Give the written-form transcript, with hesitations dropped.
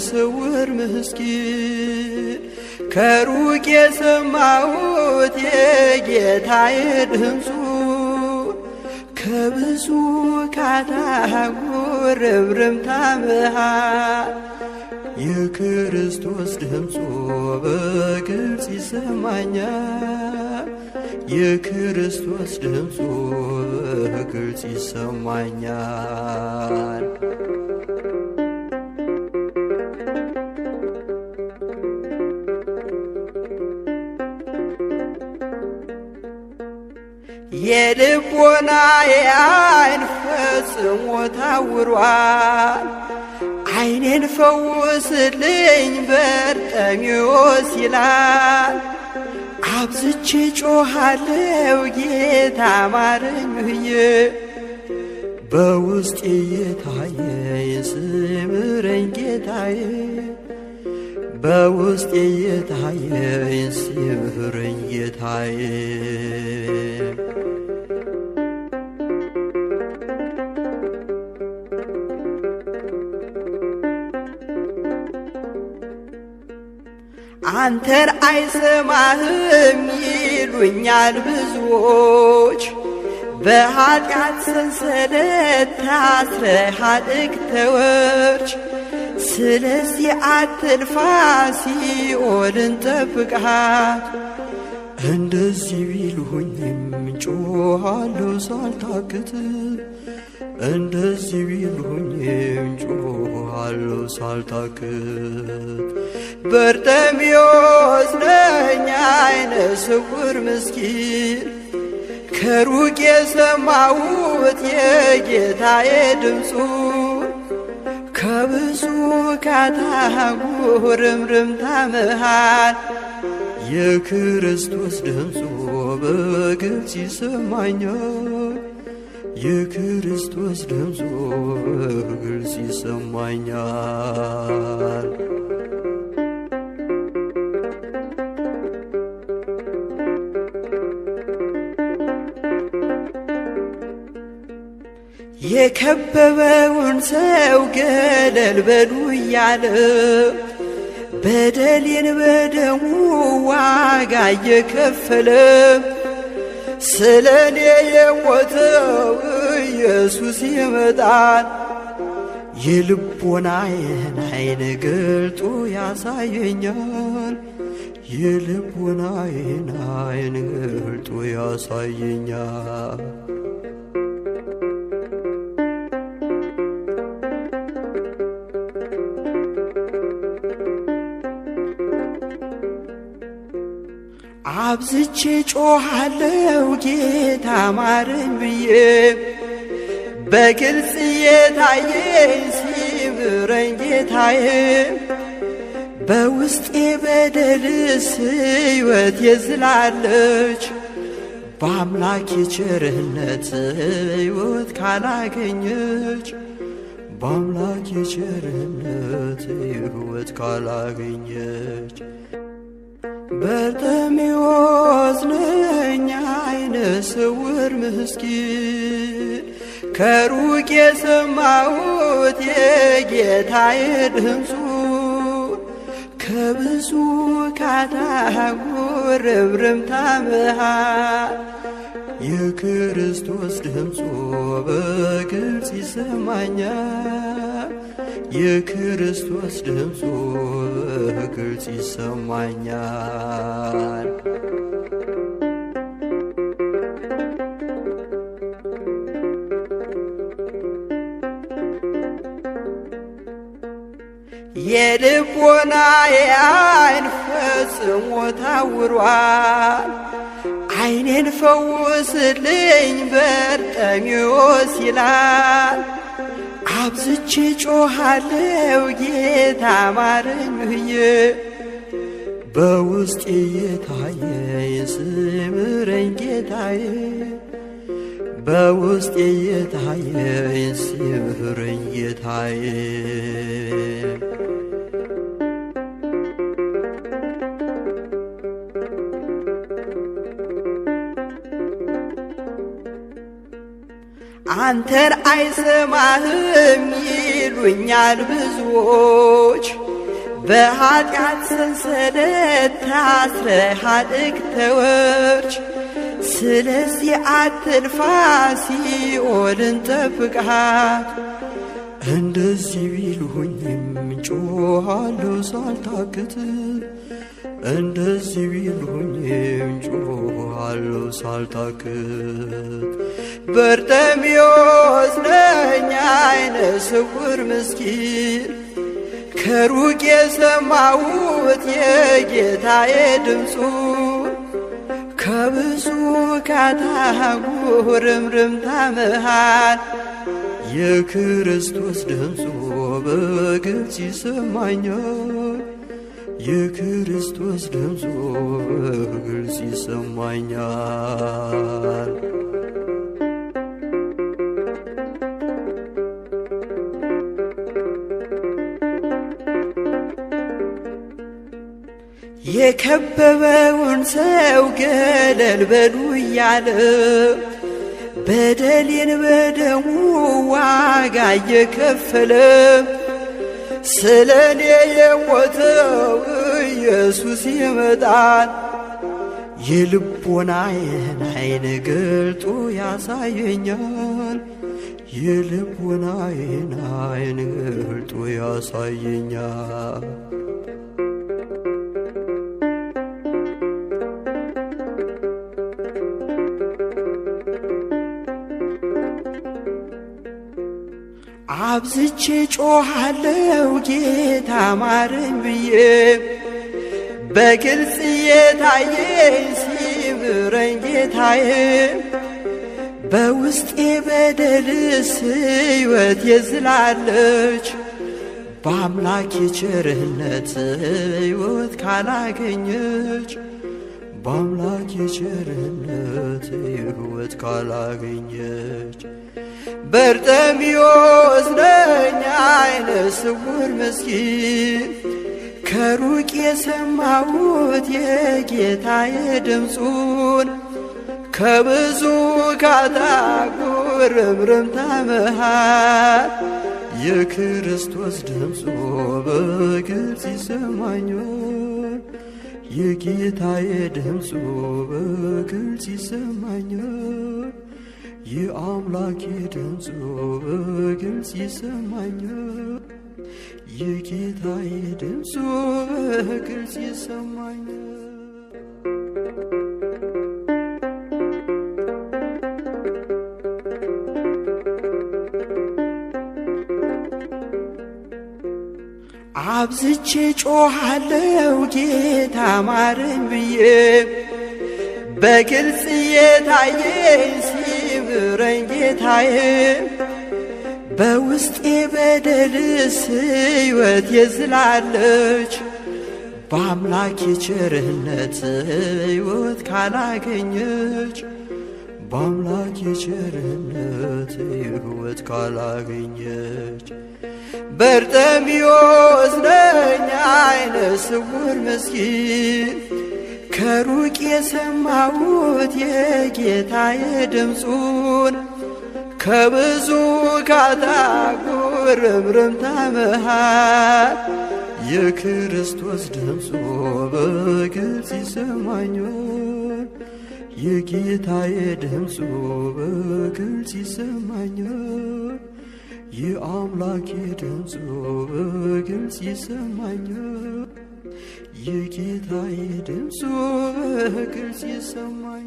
ስውር ምስኪን ከሩቅ የሰማሁት የጌታዬ ድምፁ ከብዙ ካታጉር ርምርምታ መሃል የክርስቶስ ድምፁ በግልጽ ይሰማኛል። የክርስቶስ ድምፁ በግልጽ ይሰማኛል። የልቦናዬ ዓይን ፈጽሞ ታውሯል። ዓይኔን ፈውስልኝ በርጤሜዎስ ይላል። አብዝቼ ጮኻለሁ ጌታ ማረኝ ብዬ በውስጤ እየታየኝ ሲምረኝ ጌታዬ በውስጤ እየታየኝ ሲምረኝ ጌታዬ። አንተን አይሰማህም ይሉኛል ብዙዎች፣ በኃጢአት ሰንሰለት ታስረሃል እግተወች። ስለዚህ አትልፋ ሲኦልን ጠብቃት። እንደዚህ ቢሉኝም ጮኻለሁ ሳልታክት፣ እንደዚህ ቢሉኝም ጮኻለሁ ሳልታክት። በርጤሜዎስ ነኝ ዓይነ ስውር ምስኪን ከሩቅ የሰማሁት የጌታዬ ድምፁ ከብዙ ካታጉር ርምርምታ መሃል የክርስቶስ ድምፁ በግልጽ ይሰማኛል። የክርስቶስ ድምፁ በግልጽ ይሰማኛል። የከበበውን ሰው ገለል በሉ እያለ በደሌን በደሙ ዋጋ እየከፈለ ስለኔ የሞተው ኢየሱስ ይመጣል። የልቦናዬን ዓይን ገልጦ ያሳየኛል። የልቦናዬን ዓይን ገልጦ ያሳየኛል። አብዝቼ ጮኻለሁ ጌታ ማረኝ ብዬ በግልጽ እየታየኝ ሲምረኝ ጌታዬ በውስጤ በደልስ ሕይወት የዝላለች በአምላኬ ቸርነት ሕይወት ካላገኘች በአምላኬ ቸርነት ሕይወት ካላገኘች። በርጤሜዎስ ነኝ ዓይነ ስውር ምስኪን ከሩቅ የሰማሁት የጌታዬ ድምፁ ከብዙ ካታጉር ርምርምታ መሃል የክርስቶስ ድምፁ በግልጽ ይሰማኛል። የክርስቶስ ድምፁ በግልጽ ይሰማኛል። የልቦናዬ ዓይን ፈጽሞ ታውሯል። ዓይኔን ፈውስልኝ በርጤሜዎስ ይላል። አብዝቼ ጮኻለሁ ጌታ ማረኝ ብዬ በውስጤ እየታየኝ ሲምረኝ ጌታዬ በውስጤ እየታየኝ ሲምረኝ ጌታዬ። አንተን አይሰማህም ይሉኛል ብዙዎች፣ በኃጢአት ሰንሰለት ታስረሃል እግተወርች ስለዚህ አትልፋ ሲኦልን ጠብቃት። እንደዚህ ቢሉኝም ጮኻለሁ ሳልታክት፣ እንደዚህ ቢሉኝም ጮኻለሁ ሳልታክት። በርጤሜዎስ ነኝ ዓይነ ስውር ምስኪን፣ ከሩቅ የሰማሁት የጌታዬ ድምፁን ከብዙ ካታጉርምርምታ መሃል የክርስቶስ ድምፁ በግልጽ ይሰማኛል። የክርስቶስ ድምፁ በግልጽ ይሰማኛል። የከበበውን ሰው ገለል በሉ እያለ በደሌን በደሙ ዋጋ እየከፈለ ስለኔ የሞተው ኢየሱስ ይመጣል። የልቦናዬን ዓይን ገልጦ ያሳየኛል። የልቦናዬን ዓይን ገልጦ ያሳየኛል። አብዝቼ ጮኻለሁ ጌታ ማረኝ ብዬ፣ በግልጽ እየታየኝ ሲምረኝ ጌታዬ። በውስጤ በደልስ ሕይወት የዝላለች በአምላኬ ቸርነት ሕይወት ካላገኘች፣ በአምላኬ ቸርነት ሕይወት ካላገኘች። በርጤሜዎስ ነኝ ዓይነ ስውር ምስኪን፣ ከሩቅ የሰማሁት የጌታዬ ድምፁን ከብዙ ካታጉርምርምታ መሃል የክርስቶስ ድምፁ በግልጽ ይሰማኛል። የጌታዬ ድምፁ በግልጽ ይሰማኛል። የአምላኬ ድምፁ በግልጽ ይሰማኛል። የጌታዬ ድምፁ በግልጽ ይሰማኛል። አብዝቼ ጮኻለሁ ጌታ ማረኝ ብዬ፣ በግልጽ እየታየኝ ሲምረኝ ጌታዬ። በውስጤ በደልስ ሕይወት የዝላለች በአምላኬ ቸርነት ሕይወት ካላገኘች፣ በአምላኬ ቸርነት ሕይወት ካላገኘች። በርጤሜዎስ ነኝ ዓይነ ስውር ምስኪን፣ ከሩቅ የሰማሁት የጌታዬ ድምፁን ከብዙ ካታጉርምርምታ መሃል የክርስቶስ ድምፁ በግልጽ ይሰማኛል። የጌታዬ ድምፁ በግልጽ ይሰማኛል። የአምላኬ ድምፁ በግልጽ ይሰማኛል። የጌታዬ ድምፁ በግልጽ ይሰማኛል።